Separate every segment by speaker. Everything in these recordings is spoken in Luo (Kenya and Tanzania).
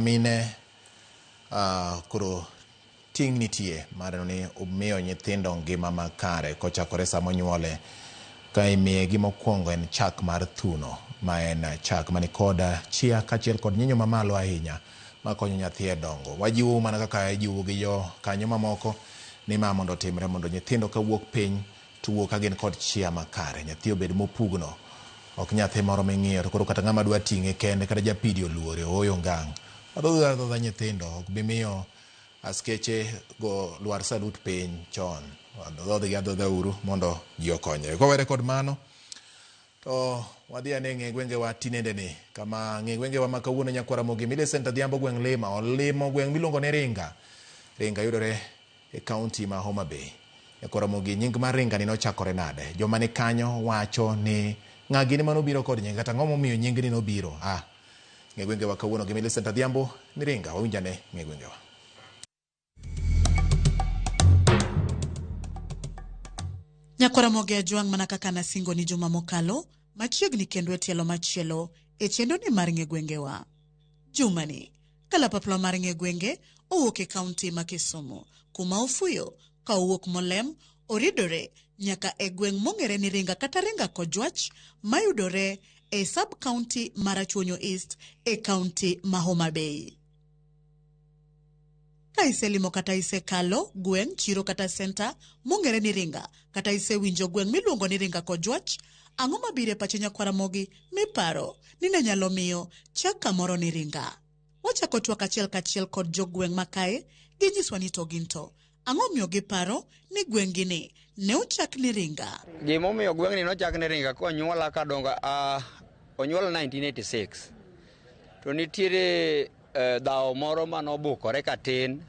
Speaker 1: Mine koro ting' nitie mar neno ni omiyo nyithindo ngima makare kochakore sama onyuole. Ka imiye gimokwongo en chak mar thuno, ma en chak mani kod chia kaachiel kod nyinyo mamalo ahinya makonyo nyathi e dongo. Wajiwo mana kaka ijiwo gi jo kanyo mamoko ni ma mondo otimre mondo nyithindo kawuok piny to wuok ka gin kod chia makare. Nyathi obed mopugno, ok nyathi moro ming'iyo to koro kata ng'ama dwa ting'e kende kata japidi oluore, ooyo ngang'. Wadhodho adhodha nyithindo, ok bi miyo askeche go lwar salut piny chon. Wadhodhgi adhodha uru mondo ji okonyre. Kowere kod mano, to wadhi ane ng'e gwengewa tinendeni. Kama ng'e gwengewa ma kawuono nyakwar Ramogi Millicent Adhiambo gweng' Lima olimo gweng' miluongo ni Ringa. Ringa yudore e kaunti ma Homa Bay. Nyakwar Ramogi, nying mar Ringa ni nochakore nade? Joma ni kanyo wacho ni ng'a gini manobiro kod nying kata ang'o momiyo nyingni nobiro? Ah, ng'e gwengewa kawuono gi Millicent Adhiambo ni Ringa. Wawinj ane ng'e gwengewa.
Speaker 2: Nyakwar Ramogi Ajwang' mana kaka nasingo ni juma mokalo, machiegni kendo e tielo machielo e chenro ni mar ng'e gwengewa. Jumani, kalapapla mar ng'e gwenge owuok e kaunti ma Kisumu, kuma ofuyo ka owuok Molem oridore nyaka e gweng' mong'ere ni Ringa kata Ringa Kojwach mayudore e sub-county mar Rachuonyo East e kaunti ma Homa Bay. Ka iselimo kata isekalo gweng', chiro kata senta mong'ere ni Ringa kata isewinjo gweng' miluongo ni Ringa Kojwach, ang'o mabiro e pachi nyakwar Ramogi miparo ni ne nyalo miyo chak kamoro ni Ringa? Wachako twak achiel kachiel kod jogweng' ma kae ginyiswa ni to gin to ang'o miyo giparo ni gweng' ni ne ochak ni Ringa?
Speaker 3: Gimomiyo gweng'ni nochak ni Ringa konyuola kadongo, onyuola 1986 to nitiere dhawo moro manobukore katin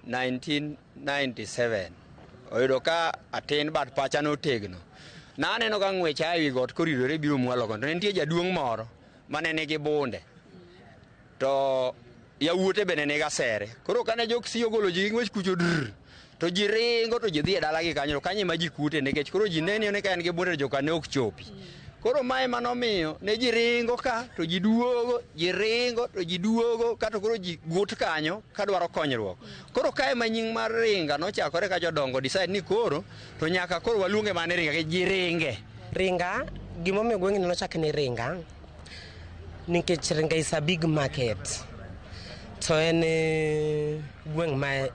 Speaker 3: 1997 oyudo ka atin but pacha notegno. Naneno ka ng'wech a ewi got koridore biro mwalo kono to ne nitie jaduong' moro mane nigi bunde to yawuote bende nigi asere. Koro kane jo Kisii ogolo ji gi ng'wech kucho drr, to ji ringo to ji dhi e dalagi kanyo to kanyo ema ji kute nikech koro ji neno ni ka en gi bunde to joka ne ok chopi. Koro mae ema nomiyo ne ji ringo ka to ji duogo, ji ringo to ji duogo ka to koro ji gut kanyo kadwaro konyruok. Koro kae ema nying mar Ringa nochakore ka jodongo decide ni koro to nyaka koro waluonge mana ni Ringa ji ringe.
Speaker 4: Ringa, gimomiyo gweng'ni nochak ni Ringa, nikech Ringa is a big market. To en gweng' ma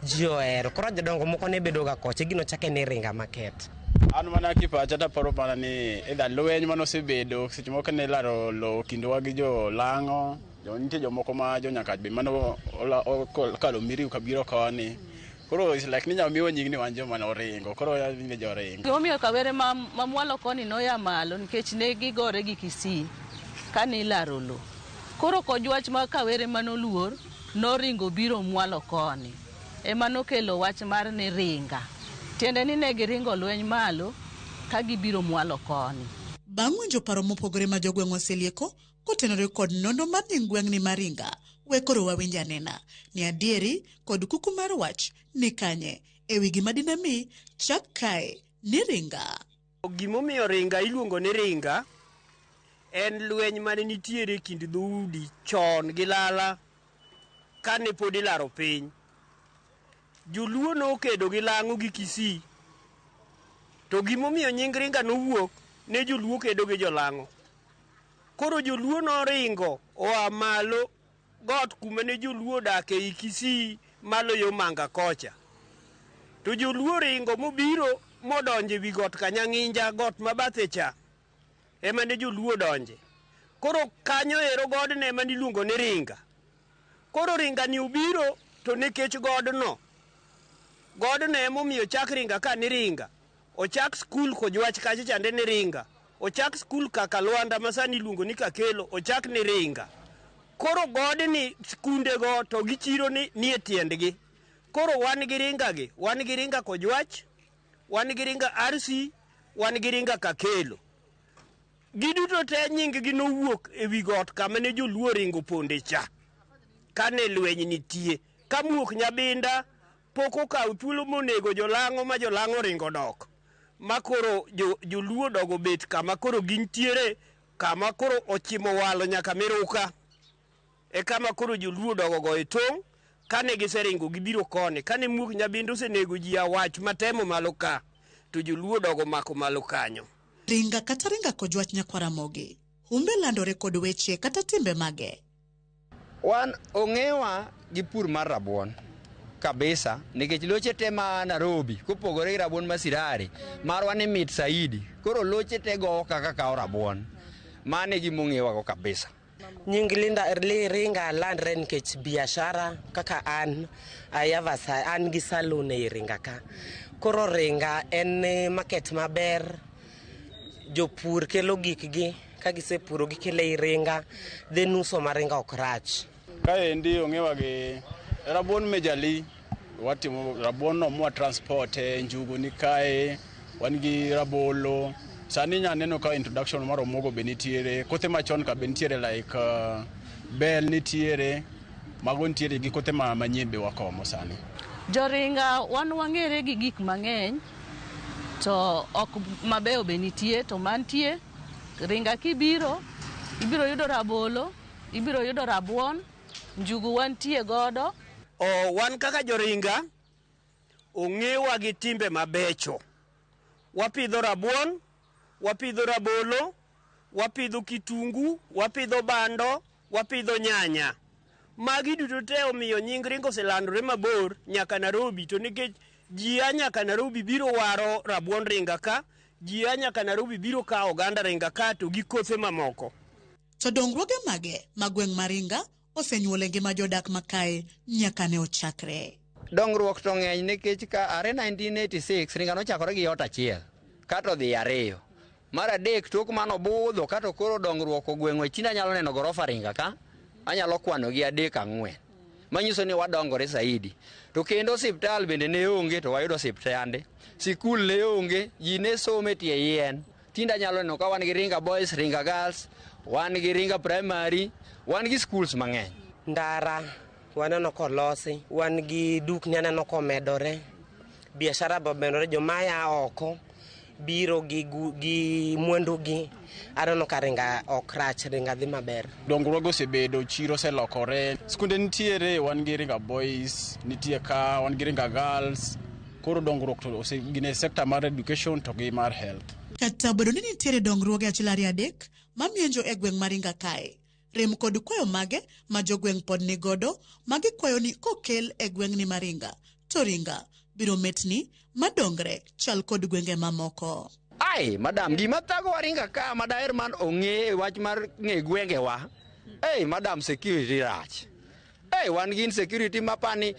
Speaker 4: ji ohero. Koro jodongo moko ne bedo ga kocha, gino chake ni Ringa market.
Speaker 5: An mana kipacha taparo mana ni either lweny manosebedo seche moko ne ilaro lowo kindwa gi jo Lang'o, nitie jomoko ma jo Nyakach be mano okalo Miriu kabiro koni. Koro it's like ninyalo miwa nying ni wan joma noringo, koro ni joringo.
Speaker 6: Gimomiyo Kawere ma mwalo koni noya malo nikech ne gigore gi Kisii kane ilaro lowo. Koro Kojwach ma Kawere manoluor noringo biro mwalo koni. Ema nokelo wach mar ni Ringa. Tiende ni ne giringo lweny malo ka gibiro mwalo koni.
Speaker 2: Bang' winjo paro mopogore ma jogweng' oselieko kotenore kod nonro mar nying gweng'ni mar Ringa, we koro wawinj anena ni adieri kod kuku mar wach ni kanye ewi gima dine mi chak kae ni Ringa.
Speaker 7: Gimomiyo Ringa iluongo ni Ringa en lweny mane nitiere kind dhoudi chon gi lala kane pod ilaro piny. Joluo nokedo gi Lang'o gi Kisii to gimomiyo nying Ringa nowuok ne Joluo kedo gi Jolang'o. Koro Joluo noringo oa malo got kuma ne Joluo odak ei Kisii malo yo Manga kocha. To Joluo ringo mobiro modonjo ewi got Kanyang'inja, got mabathe cha ema ne Joluo odonje. Koro kanyo ero godno ema niluongo ni Ringa. Koro Ringa ni obiro to nikech godno. Godno emomiyo ochak Ringa ka ni Ringa. Ochak skul Kojwach kacha chande ni Ringa. Ochak skul Kaka Lwanda ma sani iluongo ni Kakelo, ochak ni Ringa. Koro godni skundego to gi chiro ni nie tiendgi. Koro wan gi Ringa gi, wan gi Ringa Kojwach, wan gi Ringa RC, wan gi Ringa Kakelo. Giduto te nying gi nowuok ewi got kama ne Joluo oringo ponde cha. Kane lweny nitie. Ka muok Nyabinda pok okawo thuolo monego Jolang'o ma Jolang'o oringo dok. Ma koro Joluo odogo bet kama koro gintiere, kama koro ochimo walo nyaka Miruka. E kama koro joluo odogo goyo tong' kane giseringo gibiro koni. Kane Muok Nyabinde osenego ji awach matemo malo ka, to joluo odogo mako malo kanyo.
Speaker 2: Ringa kata Ringa Kojwach Nyakwaramogi, humbe landore kod weche kata timbe mage.
Speaker 3: Wan ong'ewa gi pur mar rabuon kabisa nikech loche te ma Nairobi kopogore gi rabuon ma Sirari marwa ni mit saidi koro loche te gowo kaka kawo rabuon mano e gima ong'ewago kabisa.
Speaker 4: Nying Linda li, Ringa landre nikech biashara kaka an I have a, an gi saloon ei Ringa ka. Koro Ringa en market maber, jopur kelo gikgi ka gisepuro gikelo ei Ringa, then uso ma Ringa ok rach.
Speaker 5: Kaendi ong'ewa gi rabuon mejali, watimo rabuon no mwa transport e njugu ni kae, wan gi rabolo. Sani inya neno ka introduction mar omuogo be nitiere, kothe machon ka be nitiere like bel nitiere, mago nitiere gi kothe ma manyien be wakomo sani.
Speaker 6: Joringa wan wang'ere gi gik mang'eny to ok mabeyo be nitie to mantie Ringa kibiro ibiro yudo rabolo, ibiro yudo rabuon, njugu wantie godo.
Speaker 7: O, wan kaka joringa ong'ewa gi timbe mabecho. Wapidho rabuon, wapidho rabolo, wapidho kitungu, wapidho bando, wapidho nyanya. Magi duto te omiyo nying Ringa oselandore mabor nyaka Nairobi to nikech ji a nyaka Nairobi biro waro rabuon Ringa ka, ji a nyaka Nairobi biro kawo oganda Ringa ka to gi kothe mamoko.
Speaker 2: To dongruoge mage ma gweng' ma Ringa osenyuolo e ngima jodak makae nyaka ne ochakre.
Speaker 3: Dongruok to ng'eny nikech ka are 1986 Ringa nochakore gi ot achiel kato dhi ariyo. Mar adek tok mano budho kato koro dongruok ogweng'wa tinde anyalo neno gorofa Ringa ka anyalo kwano gi adek ang'wen. Manyiso ni wadongore saidi. To kendo osiptal bende ne onge to wayudo osiptande. Sikul ne onge, ji ne somo e tie yien. Tinde anyalo neno ka wan gi Ringa Boys, Ringa Girls, wan gi Ringa Primary, wan gi schools mang'eny.
Speaker 4: Ndara waneno kolosi, wan gi dukni aneno komedore, biashara be omedore, joma ya oko biro gi, gi mwandugi aneno ka Ringa ok rach, Ringa dhi maber.
Speaker 5: Dongruoge osebedo, chiro oselokore, skunde nitiere, wan gi Ringa Boys, nitie ka, wan gi Ringa Girls. Koro dongruok to ose gine sector mar education to gi mar health.
Speaker 2: Kata obedo ni nitiere dongruoge achiel ariyo adek mamienjo e gweng' ma Ringa kae, rem kod kwayo mage ma jogweng' pod ni godo ma gikwayo ni kokel e gweng'ni ma Ringa, to Ringa biro metni madongre chal kod gwenge mamoko.
Speaker 3: Ai, madam, gima thagowa Ringa ka ma daher man ong'e e wach mar ng'e gwengewa. Ei, madam, security rach. Ei, wan gi insecurity mapani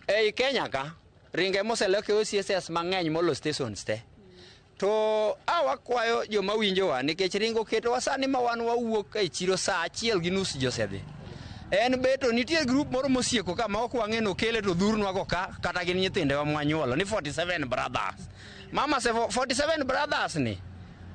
Speaker 3: ei Kenya ka, Ringa emoseloke OCSS mang'eny molo stations te. To a wakwayo joma winjowa nikech Ringa oketowa sani ma wan wawuok e chiro saa achiel gi nus ji osedhi. En be to nitie group moro mosieko ka ma ok wang'e ni okele to dhurnwago ka kata gin nyithindewa mwanyuolo ni 47 brothers. Mama se 47 brothers ni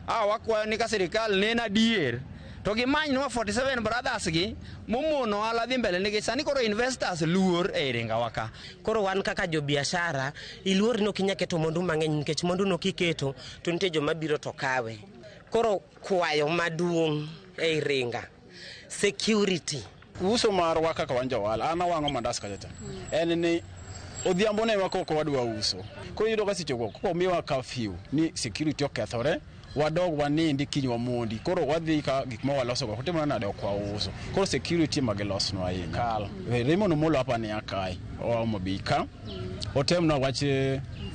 Speaker 3: a wakwayo ni ka sirikal neno adier to gimanynwa 47 brothers gi momono ohala dhi mbele nikech sani koro investors luor ei Ringawa ka.
Speaker 4: Koro wan kaka jobiashara iluor ni ok inyal keto mwandu mang'eny nikech mwandu no kiketo to nitie joma biro to kawe. Koro kwayo maduong' ei Ringa security.
Speaker 5: Uso marwa kaka wan johala, an awang'o mandas kacha cha. En ni odhiambo ne ema koko wadwa uso. Koro iyudo ka seche go komiwa curfew ni security okethore, wadog wanindi kiny wamondi. Koro wadhi ka gik ma waloso go timo nade ok wauso. Koro security ema gilosnwa ahinya. Kal. Raymond Omolo hapa ni akae, oa Homa Bay ka. Otemnwa wach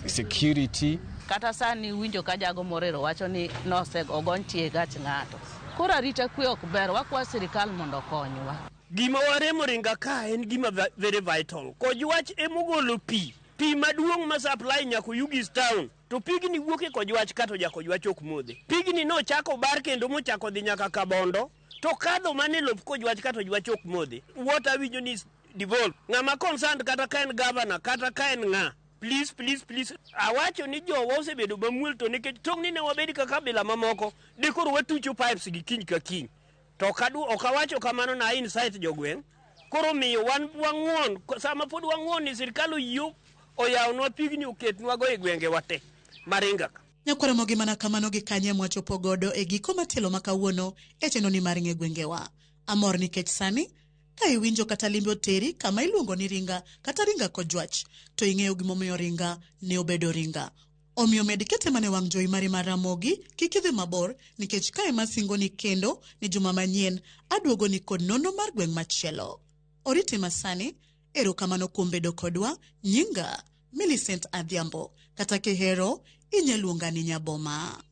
Speaker 5: security.
Speaker 6: Kata sani winjo ka jago morero wacho ni nose ogony tie gach ng'ato. Koro arita kwe ok ber, wakwa sirikal mondo okonywa.
Speaker 7: Gima waremo Ringa ka en gima very vital. Kojwach emogolo pi, pi maduong' ma supply nyaka Oyugis town. To pigni wuok e Kojwach ka to ja Kojwach ok modhe. Pigni nochako bar kendo mochako dhi nyaka Kabondo to kadho mana e lop Kojwach ka to Jwach ok modhe. Water awinjo ni devolve. Ng'ama concerned kata ka en governor kata ka en ng'a, please, please, please. Awacho ni jowa osebedo mamuol to nikech tong' ni ne wabed ka kabila mamoko, de koro watucho pipes gi kiny ka kiny. To ok awacho kamano na incite jogweng'. Koro miyo wan wang'uon, sama pod wang'uon ni sirikal oyie oyawnwa pigni oketnwa go e gwengewa te Maringa ka.
Speaker 2: Nyakwaramogi mana kamano gi kanye mwachopo godo e giko mar tielo ma kawuono e chenro ni mar ng'e gwengewa. Amor nikech sani Ka iwinjo kata limbe oteri kama iluongo ni Ringa kata Ringa Kojwach, to ing'eyo gimomiyo Ringa ne obedo Ringa. Omiyo med kete mana e wang' jowi mari mar Ramogi, kik idhi mabor nikech kae masingoni kendo ni juma manyien aduogoni kod nonro mar gweng' machielo. Oriti masani, erokamano kuom bedo kodwa, nyinga Millicent Adhiambo, kata kihero inya luonga ni Nyaboma.